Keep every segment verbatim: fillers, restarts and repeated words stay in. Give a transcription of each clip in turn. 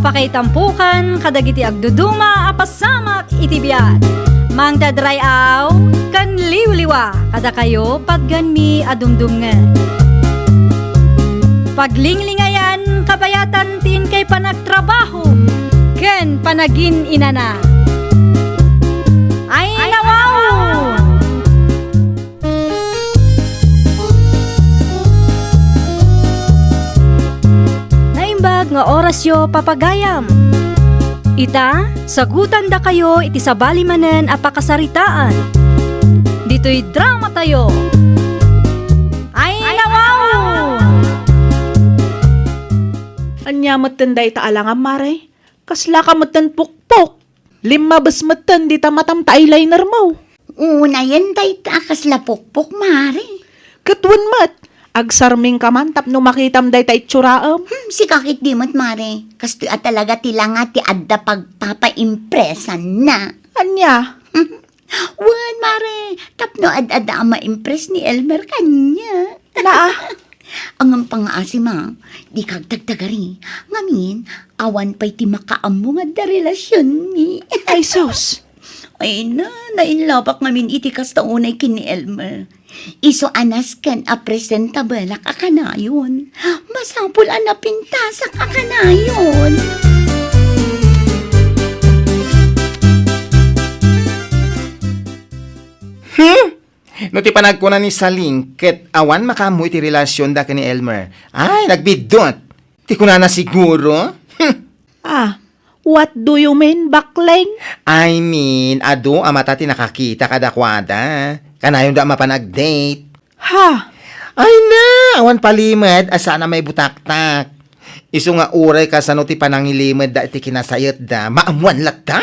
Pakaitampokan kadagiti agduduma a pasamak iti biag. Mangted ray-aw ken liwliwa kadakayo patganmi a dumdumngen. Paglinglingayan kabayatan ti inkay panagtrabaho ken panagin-inana. Ay, nawaw! Naimbag nga orasyo, papagayam. Ita, sagutandakayo iti sabali manen a pakasaritaan. Ditoy dramatayo. Ay, nawaw! Ania metten dayta a langam, Mare? Kasla ka metten pukpok. Limmabes metten dita matam ta eyeliner mo. Unayen dayta a kasla pukpok, Mare. Ket wen met, agsarming ka man tapno makitam dayta itsuram. Hmm, sika ketdi met, Mare. Kastoy a talaga ti langa ti adda pagpapaimpresanna. Ania? Wen, Mare, tapno ad-adda a maimpress ni Elmer kaniak. Naa. Ngem pangngaasima, dika agtagtagari. Ngamin, awan pay ti makaammo nga adda relasionmi. Ay, sus! Ay na, nainlabak ngamin iti kasta unay ken ni Elmer. Isu a nasken a presentablak a kanayon. Masapul a napintasak a kanayon. Hmm? No ti panagkuna ni Saling ket awan makaammo iti relasionda ken ni Elmer. Ay, nagbiddut. Ti kunana siguro? Hmm. Ah, what do you mean, Bakling? I mean, adu a mata ti nakakita kadakuada. Kanayonda a mapan ag-date. Ha? Ay na, awan palimed a saan a maibutaktak. Isu nga uray kasano ti panangilimedda iti kinasayetda, maammuan latta?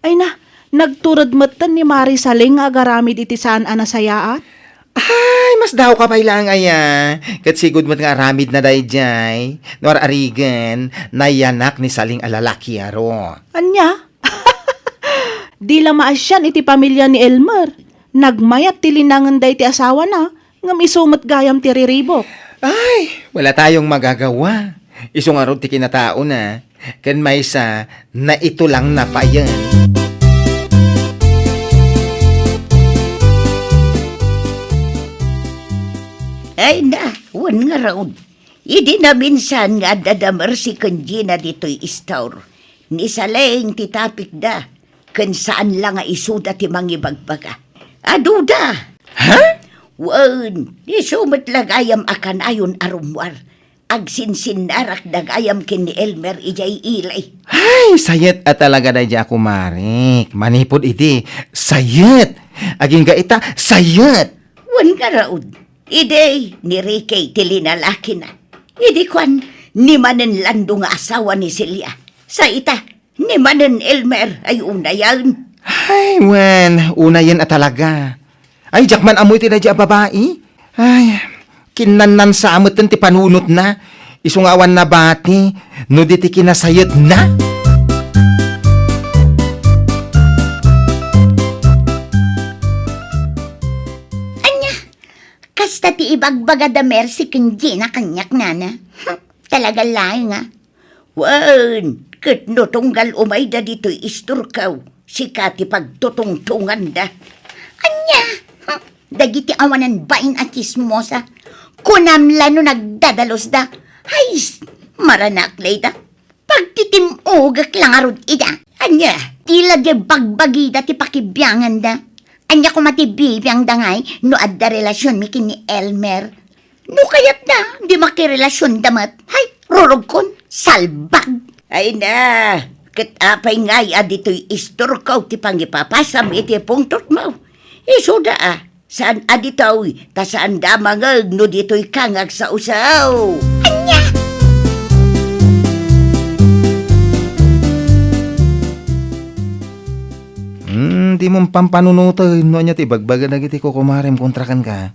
Ay na, nagtured metten ni Mare Saling nga agaramid iti saan a nasayaat? Ay, masdaoka pay laeng aya. Ket sigud met nga aramidna daydiay. No ar-arigen, nayanak ni Saling a lalaki, aro. Ania? Di la maasian iti pamilia ni Elmer. Nagmayat ti linangen daydi asawana, ngem isu met gayam ti riribuk. Ay, wala tayong magagawa. Isu ngarud ti kinataona. Ken maysa, naitulangna payen. Ay na, wen ngarud. Idi naminsan nga adda da Mercy ken Gina ditoy istor, ni Saling ti topicda, ken saan la nga isuda ti mangibagbaga. Aduda! Ha? Wen, isu met la gayam a kanayon a rummuar. Agsinsinnarakda gayam ken ni Elmer idiay ili. Ay, sayet a talaga daydiay a kumarik. Manipud idi, sayet. Agingga ita, sayet. Wen ngarud, idi ni Ricky ti linalakina. Idi kuan, ni manen Lando nga asawa ni Celia. Sa ita, ni manen Elmer ay unayen. Ay, wen, unayen a talaga. Ay, diak man ammo iti daydiay a babai. Ay, kinnanansa metten ti panunotna. Isu nga awan nabati no di ti kinasayetna. Ania, kasta ti ibagbaga da Mercy ken Gina kaniak, nana. Hm, talaga laeng a. Wen, ket no tunggal umayda ditoy istorko, sika ti pagtutungtunganda. Ania? Hm? Dagiti awanan bain a tsismosa. Kunam la no nagdadalusda. Hay, maranak layda. Pagtitim-ogek la ngarud ida. Ania? Ti la di bagbagida ti pakibianganda. Ania koma ti bibiangda ngay no adda relasionmi ken ni Elmer? No kayatda, di makirelasionda met. Hay, rurugkon, salbag! Ay na, ket apay ngay a ditoy istorko ti pangipapasam iti pungtotmo? Isuda a, saan a ditoy, ta saanda a mangeg no ditoy ka nga agsausaw. Ania? Hmm, di mo pampanunoten no ania ti ibagbaga dagiti kukumarem kontra kenka.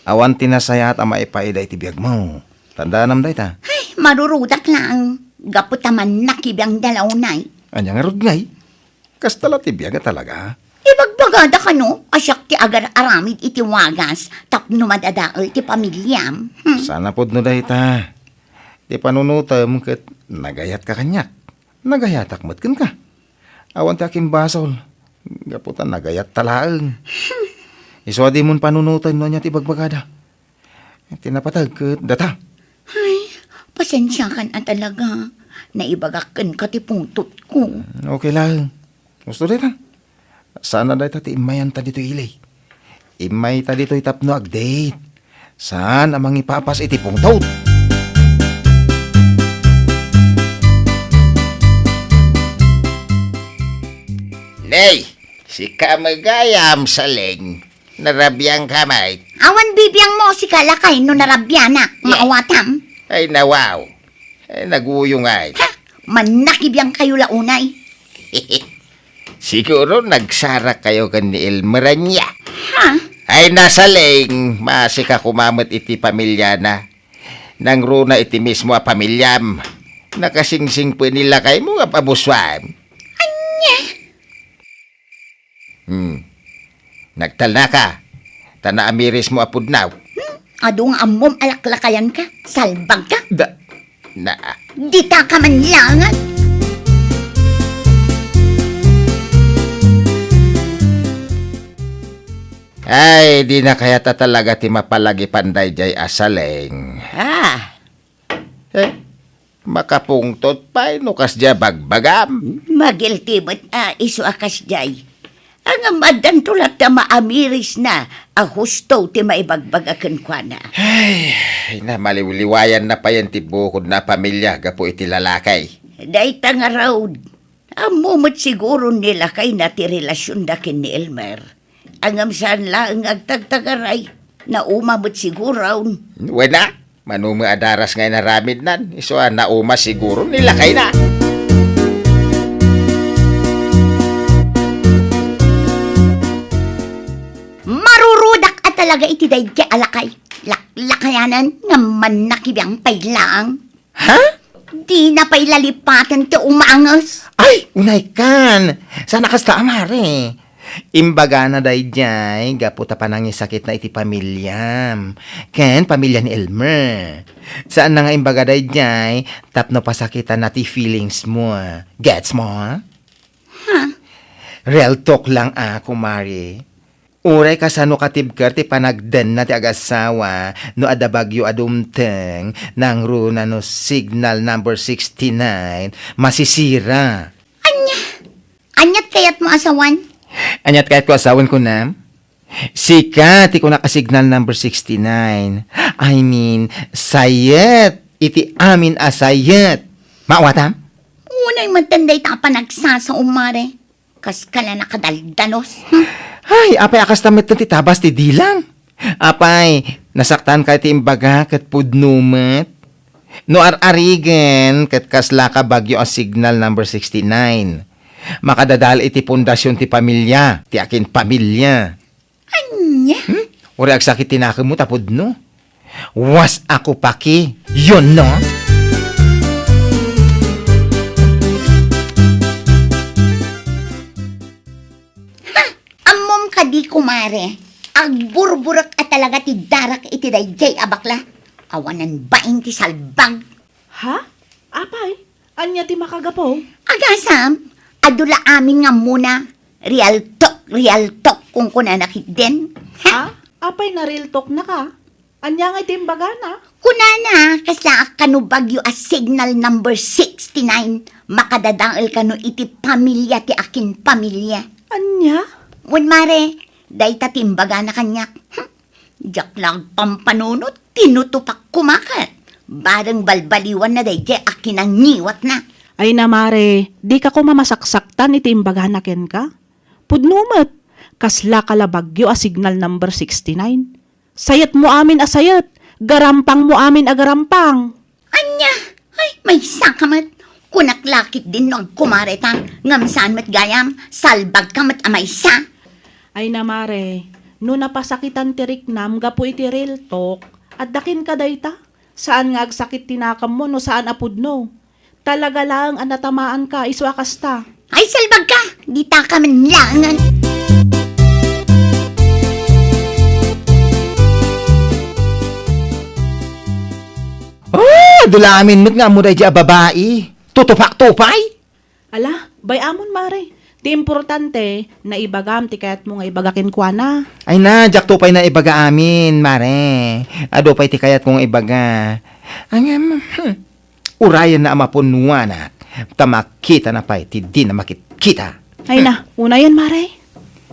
Awan ti nasayaat a maipaida iti biagmo. Tandaanam dayta. Ay, marurudak laeng. Gapu ta mannakibiang da la unay. Ania ngarud ngay? Kasta la ti biag a talaga. Ibagbagada kano a siak ti agar-aramid iti wagas tapno madadael ti pamiliam. Hmm. Sana pudno dayta. Ti panunotem ket nagayatka kaniak. Nagayatak met kenka. Awan ti akimbasol. Gapu ta nagayatta laeng. Isu a dimon panunoten no ania ti ibagbagada. Ti napateg ket data. Ay, pasensiakan a talaga. Naibagak kenka ti pungtotko. Okay laeng. Gusto dayta. Saan a dayta ti immayanta ditoy ili. Immayta ditoy tapno ag-date. Saan a mangipapas iti pungtot. Nay, sika met gayam, Saleng. Narabiangka met. Awan bibiangmo, sika lakay no narabianak. Yeah. Maawatam. Ay, nawaw. Ay, naguyong ay. Ha? Mannakibiangkayo la unay. Siguro nagsarakkayo ken ni Elmer ania. Ha? Ay, na Saleng, masika koma met iti pamiliana. Nangruna iti mismo a pamiliam. Nakasingsingpet ni lakaymo nga pabusuan. Ania? Hmm. Nagtalnaka. Ta naamirismo a pudnaw. Hmm? Adu nga ammom a laklakayanka, salbagka. Da, na. Ditaka man langan. Ay, dina kayat a talaga ti mapalagipan daydiay a Saleng. Ah. Eh, makapungtot pay no kasdiay bagbagam. Magilti met a isu a kasdiay. Ngem addanto latta maamirisna a husto ti maibagbaga kenkuana. Ay, na, maliwliwayanna payen ti bukodna a pamilia gapu iti lalaki. Dayta ngarud, ammo met siguro ni lakayna ti relasionda ken ni Elmer. Ngem saan laeng nga agtagtagaray. Nauma met siguron. Wen a, mano met a daras nga inaramidnan, isu a nauma siguro ni lakayna. Marurudak a talaga iti daydiay a lakay. Laklakayanan nga mannakibiang pay laeng. Ha? Dina pay lalipaten ti umanges. Ay, unaykan. Saan a kasta a mare. Imbagana daydiay gapu ta panangisakitna iti pamiliam ken pamilia ni Elmer. Saanna nga imbaga daydiay tapno pasakitanna ti feelings mo. Gets mo? Ha? Real talk lang a, kumare. Uray kasano katibker ti panagdenna ti agassawa no adda bagyo a dumteng, nangruna no signal number sixty-nine, masisira. Ania? Aniat kayatmo a sawen? Aniat kayatko a sawen, kunam? Sika ti kunak a signal number sixty-nine. I mean, sayet iti amin a sayet. Maawatam? Unay met dayta a panagsasao, mare. Kas ka la nakadaldanos. Hmm. Ay, apay a kasta met ti tabas ti dilam? Apay, nasaktanka iti imbaga ket pudno met? No ar-arigen ket kaslaka bagyo a signal number sixty-nine. Makadadal iti pundasion ti pamilia, ti akinpamilia. Ania? Hmm? Uray agsakit ti nakemmo ta pudno. Was a kupaki, yun, no? Ha! Ammom kadi, kumare, agburburek a talaga ti darak iti daydiay a bakla. Awanen bain ti salbag. Ha? Apay? Ania ti makagapu? Agasam, adu la amin nga ammona. Real talk, real talk, kunkunana ketdin. Ha? Ha? Apay na real talk na ka? Ania nga iti imbagana? Kunana, kasla a kano bagyo a signal number sixty-nine, makadadael kano iti pamilia ti akinpamilia. Ania? Wen, mare, dayta ti imbagana kaniak. Hmm. Diak la agpampanunot, tinutupak koma ket. Bareng balbaliwanna daydiay a kinangiwatna. Ay na, mare, dika koma masaksaktan iti imbagana kenka. Pudno met, kaslaka la bagyo a signal number sixty-nine. Sayetmo amin a sayet, garampangmo amin a garampang. Ania? Ay, maysa ka met. Kunak la ketdin no agkumareta, ngem saan met gayam, salbag ka met a maysa. Ay na, mare, no napasakitan ti riknam gapu iti real talk, adda kenka dayta? Saan nga agsakit ti nakemmo no saan a pudno? Talaga laeng a natamaanka isu a kasta. Ay, salbagka! Ditaka man laengen! Ah, dulamin met nga ammo daydiay a babai. Tutupak-tupay! Ala, bay-amon, Mare. Ti importante, naibagam ti kayatmo nga ibaga kenkuana. Ay na, diakto pay naibaga amin, Mare. Adu pay ti kayatko nga ibaga. Ngem, hmm, urayenna a mapunnoanak, ta makitana pay ti dina makitkita. Ay na, unayen, Mare.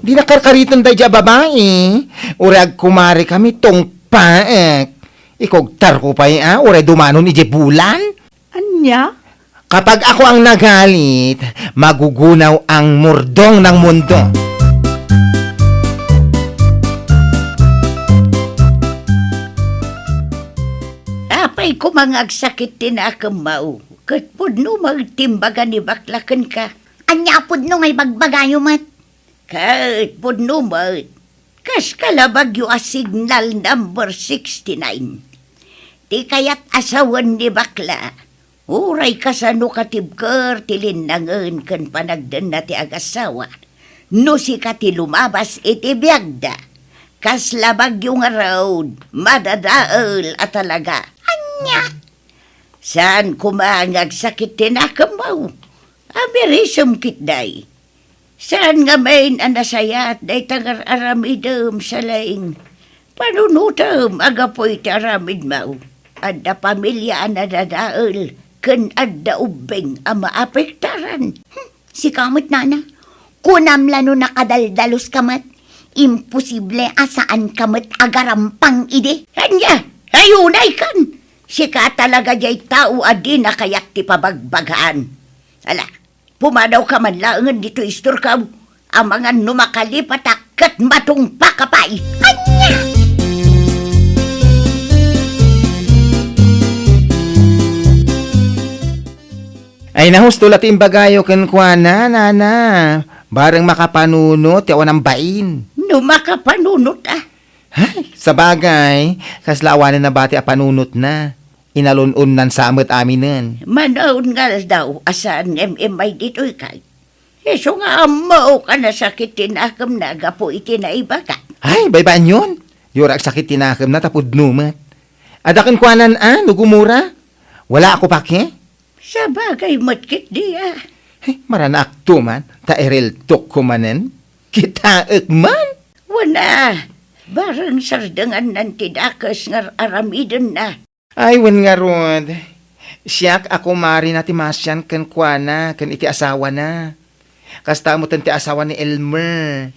Dina karkariten daydiay a babai. Uray agkumarikami, tungpaek. Ikugtarko pay a, uray dumanon idiay bulan. Ania? Kapag ako ang nagalit, magugunaw ang murdong ng mundo. Apay koma nga agsakit ti nakemmo, ket pudno nga agtimbaga ni bakla kenka. Ania a pudno nga ibagbagayo met? Ket pudno met, kas kalabagyo a signal number sixty-nine. Ti kayat a sawen ni bakla, uray kasano katibker ti linnangen ken panagdenna ti agasawa. No sika ti lumabas iti biagda, kasla bagyo ngarud, madadael a talaga. Ania? Saan koma nga agsakit ti nakemmo? Amirisem ketdi. Saan ngamin a nasayaat dayta nga ar-aramidem, Saling? Panunotem a gapu iti aramidmo, adda pamilia a nadadael ken adda ubbing a maapektaran. Hmm, sika met, nana. Kunam la no nakadaldalos ka met, imposible a saan ka met agarampang idi. Ania? Ay, unay kan! Sika talaga diay tao a dina kayat ti pabagbagaan. Ala, pumadaw ka man laengen ditoy istorko. Amangan no makalipatak ket matungpa ka pay. Ania? Ay, nahusto la ti imbagayo kenkuana, nana. Bareng makapanunot ti awan a bain. No makapanunot, a? Ay, sabagay, kasla awanen nabati a panunotna. Inalun-onnan sa met aminen. Manaon nga aldaw a saan nga im-immay ditoy kay. Isu nga ammok a nasakit ti nakemna gapu iti naibaga. Ay, baybayon. Di uray agsakit ti nakemna ta pudno met. Adda kenkuanan a no gumura? Wala a kupaki? Sabagay met ketdi a. Ay, maranaakto man, ta iriltokko manen. Kitaek man. Wen a, bareng sardengannan ti dakes nga ar-aramidenna. Ay, wen ngarud, siak a kumarina ti masian kenkuana ken iti asawana. Kasta metten ti asawa ni Elmer.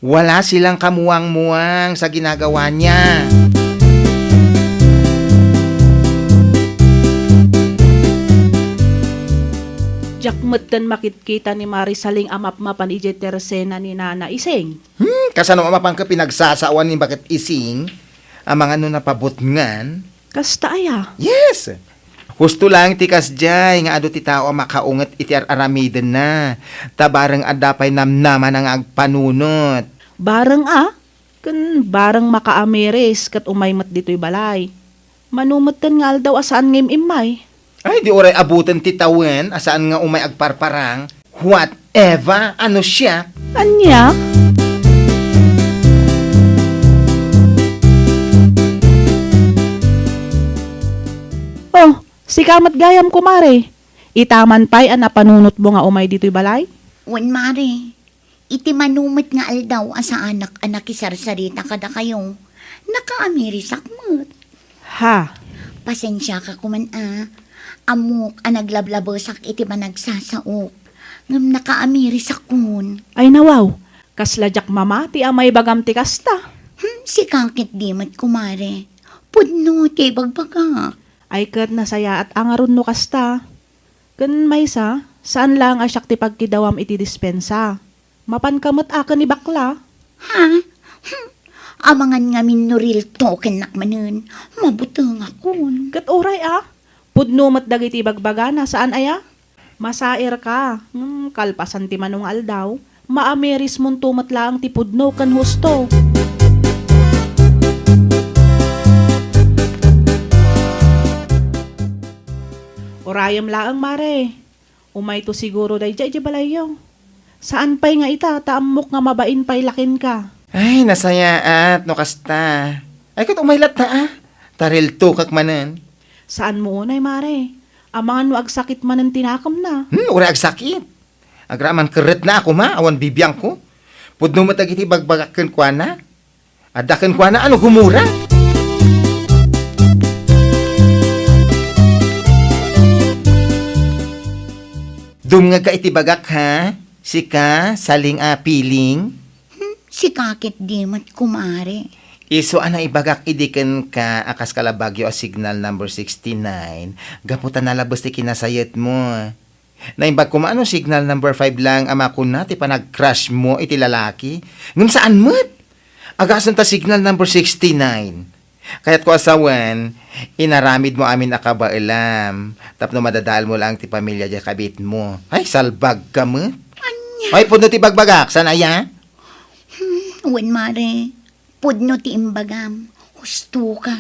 Wala silang kamuangmuang sa ginagawa niya. Diak metten makitkita ni Mare Saling a mapmapan idiay tersena ni Nana Ising. Hmm, kasano a mapanka pinagsasawan ni Baket Ising? Amangan no napabutngan? Kasta aya? Yes! Husto laeng ti kasdiay nga adu ti tao a makaunget iti ar-aramidenna, ta bareng adda pay namnamana nga agpanunot. Bareng a, ken bareng makaamiris ket umay met ditoy balay. Mano metten nga aldaw a saan nga im-immay? Ay, di uray abuten ti tawen a saan nga umay agparparang. Whatever, ano siya? Ania? Oh, sika met gayam, kumare. Ita man pay a napanunotmo nga umay ditoy balay? Wen, mare. Iti mano met nga aldaw a saanak a nakisarsarita kadakayo, nakaamirisak met. Ha? Pasensiaka koman a. Ammok a naglablabesak iti panagsasaok, ngem nakaamirisakon. Ay nawaw, kasla diak mamati a maibagam ti kasta. Hmm, sika ketdi met, kumare. Pudno ti ibagbagak. Ay ket nasayaat a ngarud no kasta. Ken maysa, saan laeng a siak ti pagkidawam iti dispensa. Mapanka met a ken ni bakla. Ha? Hmm. Amangan ngamin no rilto kennak manen, mabutengakon. Ket uray a, pudno met dagiti ibagbagana, saan aya? Masairka, ngem kalpasan ti mano nga aldaw, maamirismonto met laeng ti pudno ken husto. Urayem laeng, mare. Umayto siguro daydiay idiay balayyo. Saan pay nga ita, ta ammok nga mabain pay la kenka. Ay, nasayaat no kasta. Ay, ket umay latta a. Ta riltokak manen. Saanmo unay, mare. Amangan no agsakit manen ti nakemna. Hmm, uray agsakit. Agraman kerretna a koma, awan bibiangko. Pudno met dagiti ibagbagak kenkuana. Adda kenkuana a no gumura. Dumngegka iti bagak, ha? Sika, saling a piling. Hmm, sika ket di met, kumare. Isu a naibagak idi kenka a kas kalabagyo a signal number sixty-nine, gapu ta nalabes ti kinasayetmo. Naimbag koma no signal number five lang a makuna ti panag-crush mo iti lalaki. Ngem saan met? Agasem ta signal number sixty-nine. Kayatko a sawen, inaramid mo amin a kabaelam, tapno madadael mo lang ti pamilya diay kabit mo. Ay, salbag ka met. Ania? Ay, pudno ti bagbagak, saan aya? Hmm, wen, mare. Pudno ti imbagam. Husto ka.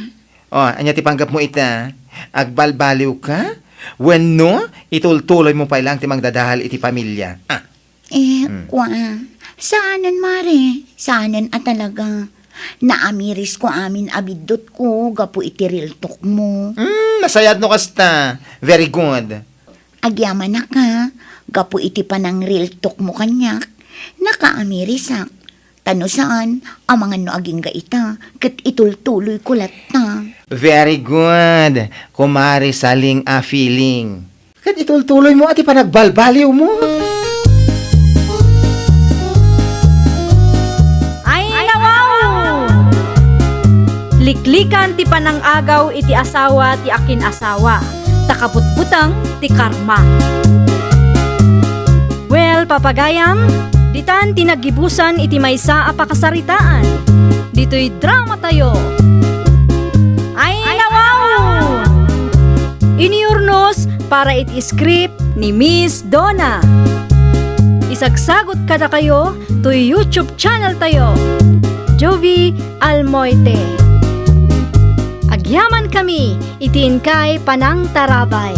Oh, ania ti panggep mo ita? Agbalbaliw ka? Wenno, itultuloy mo pay lang ti mangdadael iti pamilya? Ah. Eh, Hmm. Kua, saanen, mare? Saanen a talaga. Naamirisko amin a biddutko gapu iti real talk mo. Hmm, nasayaat no kasta. Very good. Agyamanak, ha, gapu iti panang-real talk mo kaniak, nakaamirisak. Ta no saan, amangan no agingga ita, ket itultuloyko latta. Very good, Kumare Saling a feeling. Ket itultuloy mo a ti panagbalbaliw mo. Ay, nawaw! Liklikan ti panang-agaw iti asawa ti akin-asawa, ta kabutbuteng ti karma. Well, papagayam, ditan ti naggibusan iti maysa a pakasaritaan. Ditoy drama tayo. Ay, nawaw! Iniurnos para iti script ni Miss Donna. Isagsagut kadakayo toy YouTube channel tayo, Jovie Almoite. Agyaman kami iti inkay panangtarabay.